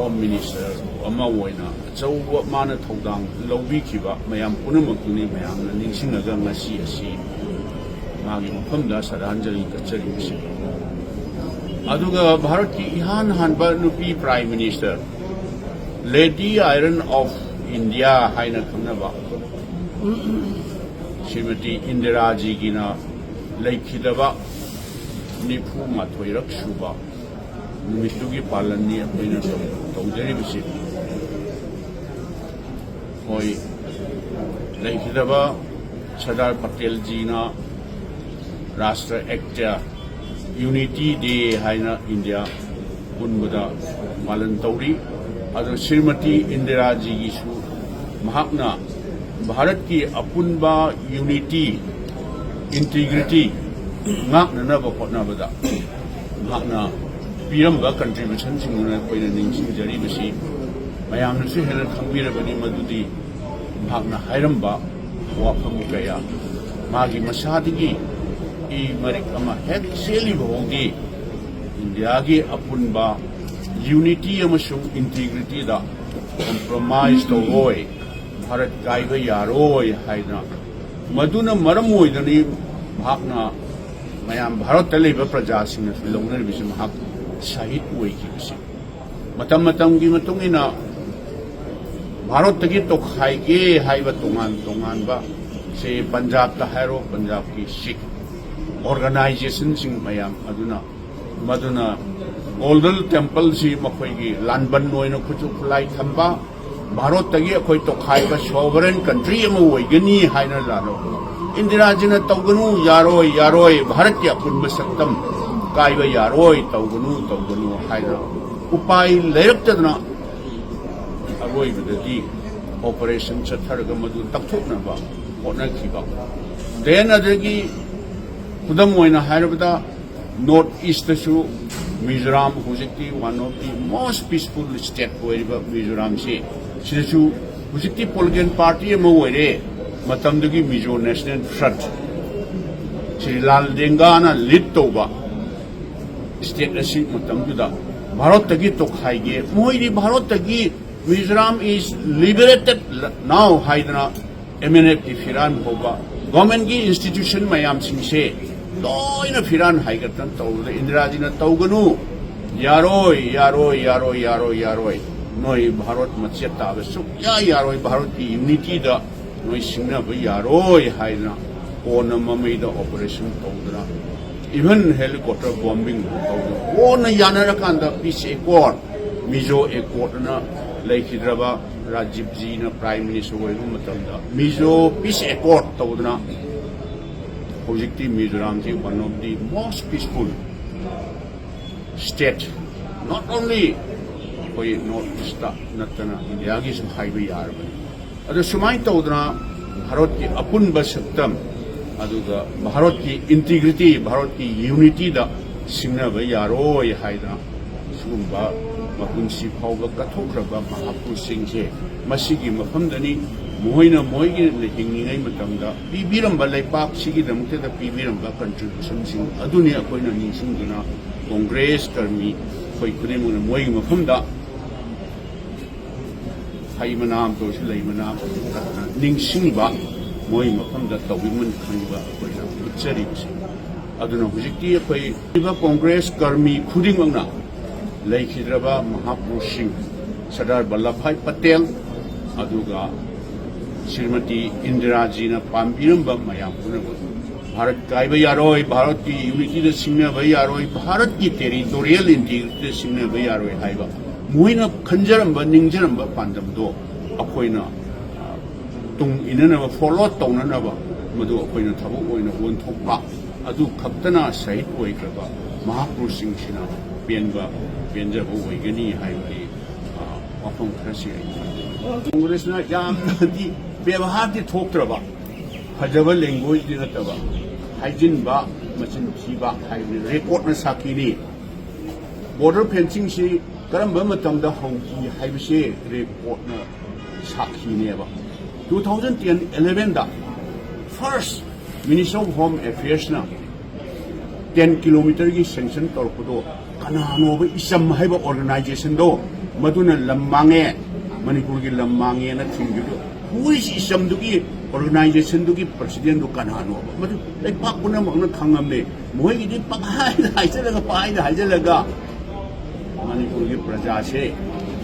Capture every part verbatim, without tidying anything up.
Home minister ꯑꯃ ꯑꯣꯏꯅ ꯑꯆꯧꯕ ꯃꯥꯅ ꯊꯧꯗꯥꯡ ꯂꯧꯕꯤꯈꯤꯕ ꯃꯌꯥꯝ ꯄꯨꯝꯅꯃꯛꯇꯨꯅꯤ ꯃꯌꯥꯝꯅ ꯅꯤꯡꯁꯤꯡꯉꯒ ꯉꯁꯤ ꯑꯁꯤ ꯃꯥꯒꯤ ꯃꯐꯝꯗ ꯁ꯭ꯔꯗꯥꯟꯖꯂꯤ ꯀꯠꯆꯔꯤꯕꯁꯤ꯫ ꯑꯗꯨꯒ ꯚꯥꯔꯠꯀꯤ ꯏꯍꯥꯟ ꯍꯥꯟꯕ ꯅꯨꯄꯤ prime minister, lady iron of India ꯍꯥꯏꯅ ꯈꯪꯅꯕ ꯁ꯭ꯔꯤꯃꯇꯤ ꯏꯟꯗꯤꯔꯥꯖꯤꯒꯤꯅ ꯂꯩꯈꯤꯗꯕ ꯅꯤꯐꯨ ꯃꯥꯊꯣꯏꯔꯛ ꯁꯨꯕ ꯅꯨꯃꯤꯠꯇꯨꯒꯤ ꯄꯥꯂꯟꯅꯤ ꯑꯩꯈꯣꯏꯅ ꯇꯧ-, ꯇꯧꯖꯔꯤꯕꯁꯤ꯫ ꯍꯣꯏ, ꯂꯩꯈꯤꯗꯕ ꯁꯔꯗꯥꯔ ꯄꯇꯦꯜꯖꯤꯅ ꯔꯥꯁꯇ꯭ꯔ ꯑꯦꯛꯇ ꯌꯨꯅꯤꯇꯤ ꯗꯦ ꯍꯥꯏꯅ ꯏꯟꯗꯤꯌꯥ ꯄꯨꯟꯕꯗ ꯄꯥꯂꯟ ꯇꯧꯔꯤ꯫ ꯑꯗꯨ ꯁ꯭ꯔꯤꯃꯇꯤ ꯏꯟꯗꯤꯔꯥꯖꯤꯒꯤꯁꯨ ꯃꯍꯥꯛꯅ ꯚꯥꯔꯠꯀꯤ ꯑꯄꯨꯟꯕ ꯌꯨꯅꯤꯇꯤ, ꯏꯟꯇꯤꯒ꯭ꯔꯤꯇꯤ ꯉꯥꯛꯅꯅꯕ ꯍꯣꯠꯅꯕꯗ ꯃꯍꯥꯛꯅ ꯄꯤꯔꯝꯕ ꯀꯟꯇ꯭ꯔꯤꯕ꯭ꯌꯨꯁꯟꯁꯤꯡꯗꯨꯅ ꯑꯩꯈꯣꯏꯅ ꯅꯤꯡꯁꯤꯡꯖꯔꯤꯕꯁꯤ꯫ ꯃꯌꯥꯝꯅꯁꯨ ꯍꯦꯟꯅ ꯈꯪꯕꯤꯔꯕꯅꯤ ꯃꯗꯨꯗꯤ ꯃꯍꯥꯛꯅ ꯍꯥꯏꯔꯝꯕ ꯋꯥꯐꯝ ꯀꯌꯥ, ꯃꯥꯒꯤ ꯃꯁꯥꯗꯒꯤ ꯏ ꯃꯔꯤꯛ ꯑꯃ ꯍꯦꯛ ꯆꯦꯜꯂꯤꯕ ꯐꯥꯎꯗꯤ ꯏꯟꯗꯤꯌꯥꯒꯤ ꯑꯄꯨꯟꯕ ꯌꯨꯅꯤꯇꯤ ꯑꯃꯁꯨꯡ ꯏꯟꯇꯤꯒ꯭ꯔꯤꯇꯤꯗ ꯀꯣꯝꯄ꯭ꯔꯣꯃꯥꯏꯁ ꯇꯧꯔꯣꯏ, ꯚꯥꯔꯠ ꯀꯥꯏꯕ ꯌꯥꯔꯣꯏ ꯍꯥꯏꯅ, ꯃꯗꯨꯅ ꯃꯔꯝ ꯑꯣꯏꯗꯅ ꯃꯍꯥꯛꯅ ꯃꯌꯥꯝ ꯚꯥꯔꯠꯇ ꯂꯩꯕ ꯄ꯭ꯔꯖꯥꯁꯤꯡꯅꯁꯨ ꯂꯧꯅꯔꯤꯕꯁꯤ ꯃꯍꯥꯛ ꯁꯍꯤꯗ ꯑꯣꯏꯈꯤꯕꯁꯤ꯫ ꯃꯇꯝ ꯃꯇꯝꯒꯤ ꯃꯇꯨꯡ ꯏꯟꯅ ꯚꯥꯔꯠꯇꯒꯤ ꯇꯣꯈꯥꯏꯒꯦ ꯍꯥꯏꯕ ꯇꯣꯉꯥꯟ ꯇꯣꯉꯥꯟꯕ, ꯁꯦ ꯄꯟꯖꯥꯕꯇ ꯍꯥꯏꯔꯣ, ꯄꯟꯖꯥꯕꯀꯤ ꯁꯤꯈ ꯑꯣꯔꯒꯅꯥꯏꯖꯦꯁꯟꯁꯤꯡ ꯃꯌꯥꯝ ꯑꯗꯨꯅ, ꯃꯗꯨꯅ ꯒꯣꯜꯗꯟ ꯇꯦꯝꯄꯜꯁꯤ ꯃꯈꯣꯏꯒꯤ ꯂꯥꯟꯕꯟ ꯑꯣꯏꯅ ꯈꯨꯠꯁꯨ ꯈꯨꯠꯂꯥꯏ ꯊꯝꯕ, ꯚꯥꯔꯠꯇꯒꯤ ꯑꯩꯈꯣꯏ ꯇꯣꯈꯥꯏꯕ ꯁꯣꯚꯔꯦꯟ ꯀꯟꯇ꯭ꯔꯤ ꯑꯃ ꯑꯣꯏꯒꯅꯤ ꯍꯥꯏꯅ ꯂꯥꯟꯅꯧ꯫ ꯏꯟꯗꯤꯔꯥꯖꯤꯅ ꯇꯧꯒꯅꯨ, ꯌꯥꯔꯣꯏ, ꯌꯥꯔꯣꯏ, ꯚꯥꯔꯠꯀꯤ ꯑꯄꯨꯟꯕ ꯁꯛꯇꯝ ꯀꯥꯏꯕ ꯌꯥꯔꯣꯏ, ꯇꯧꯒꯅꯨ, ꯇꯧꯒꯅꯨ ꯍꯥꯏꯅ ꯎꯄꯥꯏ ꯂꯩꯔꯛꯇꯗꯅ ꯑꯔꯣꯏꯕꯗꯗꯤ ꯑꯣꯄꯔꯦꯁꯟ ꯆꯠꯊꯔꯒ ꯃꯗꯨ ꯇꯛꯊꯣꯛꯅꯕ ꯍꯣꯠꯅꯈꯤꯕ꯫ Then ꯑꯗꯒꯤ ꯈꯨꯗꯝ ꯑꯣꯏꯅ ꯍꯥꯏꯔꯕꯗ ꯅꯣꯔꯠ ꯏꯁꯇꯁꯨ ꯃꯤꯖꯣꯔꯥꯝ, ꯍꯧꯖꯤꯛꯇꯤ one of the most peaceful state ꯑꯣꯏꯔꯤꯕ ꯃꯤꯖꯣꯔꯥꯝꯁꯤ, ꯁꯤꯗꯁꯨ ꯍꯧꯖꯤꯛꯇꯤ ꯄꯣꯂꯤꯇꯤꯀꯦꯜ ꯄꯥꯔꯇꯤ ꯑꯃ ꯑꯣꯏꯔꯦ꯫ ꯃꯇꯝꯗꯨꯒꯤ ꯃꯤꯖꯣ ꯅꯦꯁꯅꯦꯜ ꯐ꯭ꯔꯟꯠ, ꯁ꯭ꯔꯤ ꯂꯥꯜ ꯗꯦꯡꯒꯥꯅ ꯂꯤꯗ ꯇꯧꯕ ꯁ꯭ꯇꯦꯠ ꯑꯁꯤ ꯃꯇꯝꯗꯨꯗ ꯚꯥꯔꯠꯇꯒꯤ ꯇꯣꯈꯥꯏꯒꯦ, ꯃꯣꯏꯗꯤ ꯚꯥꯔꯠꯇꯒꯤ Mizoram is liberated now ꯍꯥꯏꯗꯅ ꯑꯦꯝ ꯑꯦꯟ ꯑꯦꯐꯀꯤ ꯐꯤꯔꯥꯟ ꯐꯥꯎꯕ, ꯒꯣꯔꯃꯦꯟꯒꯤ ꯏꯟꯁꯇꯤꯇ꯭ꯌꯨꯁꯟ ꯃꯌꯥꯝꯁꯤꯡꯁꯦ ꯂꯣꯏꯅ ꯐꯤꯔꯥꯟ ꯍꯥꯏꯒꯠꯇꯅ ꯇꯧꯕꯗ ꯏꯟꯗꯤꯔꯥꯖꯤꯅ ꯇꯧꯒꯅꯨ, ꯌꯥꯔꯣꯏ, ꯌꯥꯔꯣꯏ, ꯌꯥꯔꯣꯏ, ꯌꯥꯔꯣꯏ, ꯌꯥꯔꯣꯏ, ꯅꯣꯏ ꯚꯥꯔꯠ ꯃꯆꯦꯠ ꯇꯥꯕ ꯁꯨꯛꯌꯥ ꯌꯥꯔꯣꯏ, ꯚꯥꯔꯠꯀꯤ ꯌꯨꯅꯤꯇꯤꯗ ꯅꯣꯏ ꯁꯤꯡꯅꯕ ꯌꯥꯔꯣꯏ ꯍꯥꯏꯗꯅ ꯀꯣꯟꯅ ꯃꯃꯩꯗ ꯑꯣꯄꯔꯦꯁꯟ ꯇꯧꯗꯅ, ꯏꯚꯟ ꯍꯦꯂꯤꯀꯣꯞꯇꯔ ꯕꯣꯝꯕꯤꯡ ꯇꯧꯗꯅ, ꯀꯣꯟꯅ ꯌꯥꯅꯔꯀꯥꯟꯗ ꯄꯤꯁ ꯑꯦꯀꯣꯔꯗ, ꯃꯤꯖꯣ ꯑꯦꯀꯣꯔꯗꯅ ꯂꯩꯈꯤꯗ꯭ꯔꯕ ꯔꯥꯖꯤꯕꯖꯤꯅ ꯄ꯭ꯔꯥꯏꯝ ꯃꯤꯅꯤꯁꯇꯔ ꯑꯣꯏꯕ ꯃꯇꯝꯗ ꯃꯤꯖꯣ ꯄꯤꯁ ꯑꯦꯀꯣꯔꯗ ꯇꯧꯗꯅ ꯍꯧꯖꯤꯛꯇꯤ ꯃꯤꯖꯣꯔꯥꯝꯁꯤ one of the most peaceful state, not only ꯑꯩꯈꯣꯏ ꯅꯣꯔꯠ ꯏꯁꯇ ꯅꯠꯇꯅ ꯏꯟꯗꯤꯌꯥꯒꯤꯁꯨ ꯍꯥꯏꯕ ꯌꯥꯔꯕꯅꯤ꯫ ꯑꯗꯨ ꯁꯨꯃꯥꯏꯅ ꯇꯧꯗꯅ ꯚꯥꯔꯠꯀꯤ ꯑꯄꯨꯟꯕ ꯁꯛꯇꯝ, ꯑꯗꯨꯒ ꯚꯥꯔꯠꯀꯤ ꯏꯟꯇꯤꯒ꯭ꯔꯤꯇꯤ, ꯚꯥꯔꯠꯀꯤ ꯌꯨꯅꯤꯇꯤꯗ ꯁꯤꯡꯅꯕ ꯌꯥꯔꯣꯏ ꯍꯥꯏꯗꯅ ꯁꯤꯒꯨꯝꯕ ꯃꯄꯨꯟꯁꯤ ꯐꯥꯎꯕ ꯀꯠꯊꯣꯛꯈ꯭ꯔꯕ ꯃꯍꯥꯄꯨꯔꯨꯁꯁꯤꯡꯁꯦ ꯃꯁꯤꯒꯤ ꯃꯐꯝꯗꯅꯤ꯫ ꯃꯈꯣꯏꯅ ꯃꯣꯏꯒꯤ ꯍꯤꯡꯂꯤꯉꯩ ꯃꯇꯝꯗ ꯄꯤꯕꯤꯔꯝꯕ, ꯂꯩꯄꯥꯛꯁꯤꯒꯤꯗꯃꯛꯇꯗ ꯄꯤꯕꯤꯔꯝꯕ ꯀꯟꯇ꯭ꯔꯤꯕ꯭ꯌꯨꯁꯟꯁꯤꯡ ꯑꯗꯨꯅꯤ ꯑꯩꯈꯣꯏꯅ ꯅꯤꯡꯁꯤꯡꯗꯨꯅ ꯀꯣꯡꯒ꯭ꯔꯦꯁ ꯀꯔꯃꯤ ꯑꯩꯈꯣꯏ ꯈꯨꯗꯤꯡꯃꯛꯅ ꯃꯣꯏꯒꯤ ꯃꯐꯝꯗ ꯍꯩ ꯃꯅꯥ ꯑꯃꯇ ꯑꯣꯏꯔꯁꯨ ꯂꯩ ꯃꯅꯥ ꯑꯃꯇ ꯀꯠꯇꯅ ꯅꯤꯡꯁꯤꯡꯕ, ꯃꯣꯏ ꯃꯐꯝꯗ ꯇꯧꯕꯤꯃꯟ ꯈꯪꯕ ꯑꯩꯈꯣꯏꯅ ꯎꯠꯆꯔꯤꯕꯁꯦ꯫ ꯑꯗꯨꯅ ꯍꯧꯖꯤꯛꯇꯤ ꯑꯩꯈꯣꯏ ꯀꯣꯡꯒ꯭ꯔꯦꯁ ꯀꯔꯃꯤ ꯈꯨꯗꯤꯡꯃꯛꯅ ꯂꯩꯈꯤꯗ꯭ꯔꯕ ꯃꯍꯥꯄꯨꯔꯨꯁꯁꯤꯡ ꯁꯔꯗꯥꯔ ꯕꯜꯂꯚꯚꯥꯏ ꯄꯇꯦꯜ ꯑꯗꯨꯒ ꯁ꯭ꯔꯤꯃꯇꯤ ꯏꯟꯗꯤꯔꯥꯖꯤꯅ ꯄꯥꯝꯕꯤꯔꯝꯕ ꯃꯌꯥꯝ ꯄꯨꯝꯅꯃꯛ ꯚꯥꯔꯠ ꯀꯥꯏꯕ ꯌꯥꯔꯣꯏ, ꯚꯥꯔꯠꯀꯤ ꯌꯨꯅꯤꯇꯤꯗ ꯁꯤꯡꯅꯕ ꯌꯥꯔꯣꯏ, ꯚꯥꯔꯠꯀꯤ ꯇꯦꯔꯤꯇꯣꯔꯤꯌꯦꯜ ꯏꯟꯇꯤꯒ꯭ꯔꯤꯇꯤꯗ ꯁꯤꯡꯅꯕ ꯌꯥꯔꯣꯏ ꯍꯥꯏꯕ ꯃꯣꯏꯅ ꯈꯟꯖꯔꯝꯕ, ꯅꯤꯡꯖꯔꯝꯕ ꯄꯥꯟꯗꯝꯗꯣ ꯑꯩꯈꯣꯏꯅ, ꯑ, ꯇꯨꯡ ꯏꯟꯅꯅꯕ, ꯐꯣꯂꯣ ꯇꯧꯅꯅꯕ ꯃꯗꯨ ꯑꯩꯈꯣꯏꯅ ꯊꯕꯛ ꯑꯣꯏꯅ ꯑꯣꯟꯊꯣꯛꯄ, ꯑꯗꯨ ꯈꯛꯇꯅ ꯁꯍꯤꯗ ꯑꯣꯏꯈ꯭ꯔꯕ ꯃꯍꯥꯄꯨꯔꯨꯁꯁꯤꯡꯁꯤꯅ ꯄꯦꯟꯕ, ꯄꯦꯟꯖꯕ ꯑꯣꯏꯒꯅꯤ ꯍꯥꯏꯕ ꯑꯩ, ꯑ, ꯋꯥꯐꯝ ꯈꯔꯁꯤ ꯑꯩ ꯊꯝꯖꯒꯦ꯫ ꯀꯣꯡꯒ꯭ꯔꯦꯁꯅ ꯌꯥꯝꯅꯗꯤ ꯕꯦꯕꯥꯔꯗꯤ ꯊꯣꯛꯇ꯭ꯔꯕ, ꯐꯖꯕ ꯂꯦꯡꯒ꯭ꯋꯦꯖꯇꯤ ꯅꯠꯇꯕ, ꯍꯥꯏꯖꯤꯟꯕ, ꯃꯆꯤꯟ ꯊꯤꯕ ꯍꯥꯏꯕꯅꯤ꯫ ꯔꯦꯀꯣꯔꯗꯅ ꯁꯥꯈꯤꯅꯤ꯫ ꯕꯣꯔꯗꯔ ꯐꯦꯟꯁꯤꯡꯁꯤ ꯀꯔꯝꯕ ꯃꯇꯝꯗ ꯍꯧꯈꯤ ꯍꯥꯏꯕꯁꯤ ꯔꯦꯀꯣꯔꯗꯅ ꯁꯥꯈꯤꯅꯦꯕ꯫ Two thousand ten elevenꯗ first Minister of Home Affairsꯅ ten kilometerꯒꯤ sanction ꯇꯧꯔꯛꯄꯗꯣ ꯀꯅꯥꯅꯣꯕ ꯏꯆꯝ ꯍꯥꯏꯕ organization ꯗꯣ? ꯃꯗꯨꯅ ꯂꯝ ꯃꯥꯡꯉꯦ, ꯃꯅꯤꯄꯨꯔꯒꯤ ꯂꯝ ꯃꯥꯡꯉꯦꯅ ꯊꯤꯡꯈꯤꯕꯗꯣ, who is ꯏꯆꯝꯗꯨꯒꯤ organization ꯗꯨꯒꯤ president ꯗꯨ ꯀꯅꯥꯅꯣꯕ? ꯃꯗꯨ ꯂꯩꯄꯥꯛ ꯄꯨꯝꯅꯃꯛꯅ ꯈꯪꯉꯝꯅꯦ꯫ ꯃꯣꯏꯒꯤꯗꯤ ꯄꯪꯍꯥꯏꯗ ꯍꯥꯏꯖꯜꯂꯒ, ꯄꯪꯍꯥꯏꯗ ꯍꯥꯏꯖꯜꯂꯒ ꯃꯅꯤꯄꯨꯔꯒꯤ ꯄ꯭ꯔꯖꯥꯁꯦ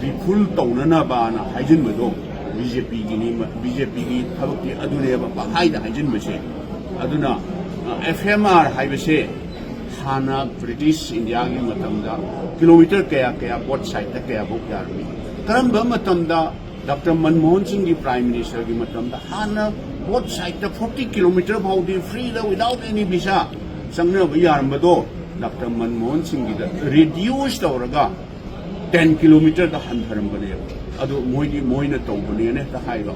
ꯕꯤꯐꯨꯜ ꯇꯧꯅꯅꯕꯅ ꯍꯥꯏꯖꯤꯟꯕꯗꯣ ꯕꯤ ꯖꯦ ꯄꯤꯒꯤꯅꯤ, ꯕꯤ ꯖꯦ ꯄꯤꯒꯤ ꯊꯕꯛꯇꯤ ꯑꯗꯨꯅꯦꯕ, ꯄꯪꯍꯥꯏꯗ ꯍꯥꯏꯖꯤꯟꯕꯁꯦ꯫ ꯑꯗꯨꯅ, ꯑ, ꯑꯦꯐ ꯑꯦꯝ ꯑꯥꯔ ꯍꯥꯏꯕꯁꯦ ꯍꯥꯟꯅ ꯕ꯭ꯔꯤꯇꯤꯁ ꯏꯟꯗꯤꯌꯥꯒꯤ ꯃꯇꯝꯗ ꯀꯤꯂꯣꯃꯤꯇꯔ ꯀꯌꯥ ꯀꯌꯥ both side ꯇ ꯀꯌꯥꯐꯧ ꯌꯥꯔꯝꯃꯤ? ꯀꯔꯝꯕ ꯃꯇꯝꯗ ꯗꯥꯛꯇꯔ ꯃꯟꯃꯣꯍꯟ ꯁꯤꯡꯒꯤ prime minister ꯒꯤ ꯃꯇꯝꯗ ꯍꯥꯟꯅ both side ꯇ forty kilometer ꯐꯥꯎꯗꯤ free ꯗ without any visa ꯆꯪꯅꯕ ꯌꯥꯔꯝꯕꯗꯣ ꯗꯥꯛꯇꯔ ꯃꯟꯃꯣꯍꯟ ꯁꯤꯡꯒꯤꯗ reduce ꯇꯧꯔꯒ ten kilometer ꯗ ꯍꯟꯊꯔꯝꯕꯅꯦꯕ꯫ ꯑꯗꯣ ꯃꯣꯏꯗꯤ ꯃꯣꯏꯅ ꯇꯧꯕꯅꯦꯅ ꯍꯦꯛꯇ ꯍꯥꯏꯕ꯫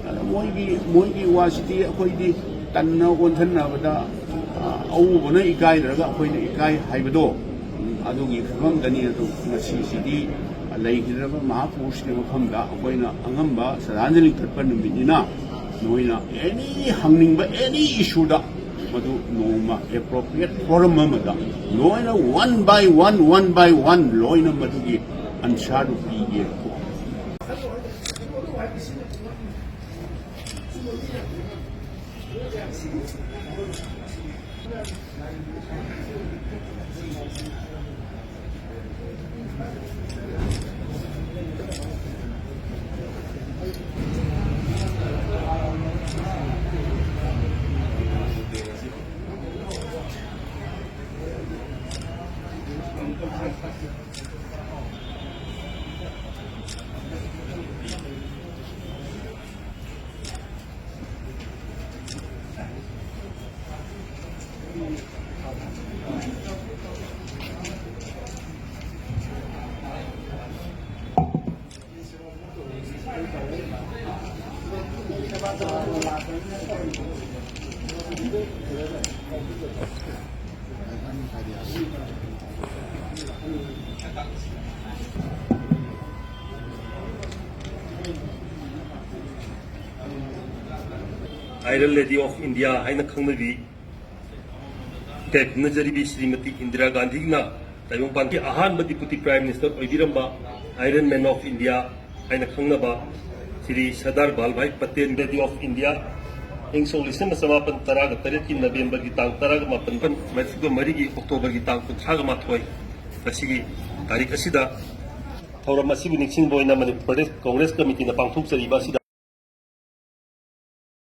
ꯑꯗ ꯃꯣꯏꯒꯤ, ꯃꯣꯏꯒꯤ ꯋꯥꯁꯤꯗꯤ ꯑꯩꯈꯣꯏꯗꯤ ꯇꯟꯅ ꯑꯣꯟꯊꯟꯅꯕꯗ, ꯑ, ꯑꯎꯕꯅ ꯏꯀꯥꯏꯗ꯭ꯔꯒ ꯑꯩꯈꯣꯏꯅ ꯏꯀꯥꯏ ꯍꯥꯏꯕꯗꯣ, ꯎꯝ, ꯑꯗꯨꯒꯤ ꯐꯤꯕꯝꯗꯅꯤ꯫ ꯑꯗꯨ ꯉꯁꯤꯁꯤꯗꯤ ꯂꯩꯈꯤꯗ꯭ꯔꯕ ꯃꯍꯥꯄꯨꯔꯨꯁꯀꯤ ꯃꯐꯝꯗ ꯑꯩꯈꯣꯏꯅ ꯑꯉꯝꯕ ꯁ꯭ꯔꯗꯥꯟꯖꯂꯤ ꯀꯠꯄ ꯅꯨꯃꯤꯠꯅꯤꯅ, ꯅꯣꯏꯅ any ꯍꯪꯅꯤꯡꯕ any issue ꯗ ꯃꯗꯨ ꯅꯣꯡꯃ appropriate forum ꯑꯃꯗ ꯂꯣꯏꯅ one by one, one by one ꯂꯣꯏꯅ ꯃꯗꯨꯒꯤ answer ꯗꯨ ꯄꯤꯒꯦ꯫ Iron Lady of India ꯍꯥꯏꯅ ꯈꯪꯅꯕꯤ ꯏꯀꯥꯏ ꯈꯨꯝꯅꯖꯔꯤꯕꯤ ꯁ꯭ꯔꯤꯃꯇꯤ ꯏꯟꯗꯤꯔꯥ ꯒꯥꯟꯙꯤꯅ ꯇꯥꯏꯕꯪꯄꯥꯟꯒꯤ ꯑꯍꯥꯟꯕ Deputy Prime Minister ꯑꯣꯏꯕꯤꯔꯝꯕ Iron Man of India ꯍꯥꯏꯅ ꯈꯪꯅꯕ Shri Sardar ꯚꯜꯚꯥꯏ Patel, Lady of India, ꯏꯪ ꯁꯣꯛ ꯂꯤꯁꯤꯡ ꯑꯃ ꯆꯃꯥꯄꯟ ꯇꯔꯥꯒ ꯇꯔꯦꯠꯀꯤ ꯅꯕꯦꯝꯕꯔꯒꯤ ꯇꯥꯡ ꯇꯔꯥꯒ ꯃꯥꯄꯟ, ꯃꯔꯤꯐꯨꯒ ꯃꯔꯤꯒꯤ ꯑꯣꯛꯇꯣꯕꯔꯒꯤ ꯇꯥꯡ ꯀꯨꯟꯊ꯭ꯔꯥꯒ ꯃꯥꯊꯣꯏ, ꯉꯁꯤꯒꯤ ꯇꯥꯔꯤꯛ ꯑꯁꯤꯗ ꯊꯧꯔꯝ ꯑꯁꯤꯕꯨ ꯅꯤꯡꯁꯤꯡꯕ ꯑꯣꯏꯅ ꯃꯅꯤꯄꯨꯔ ꯄ꯭ꯔꯗꯦꯁ ꯀꯣꯡꯒ꯭ꯔꯦꯁ ꯀꯃꯤꯇꯤꯅ ꯄꯥꯡꯊꯣꯛꯆꯔꯤꯕ ꯑꯁꯤꯗ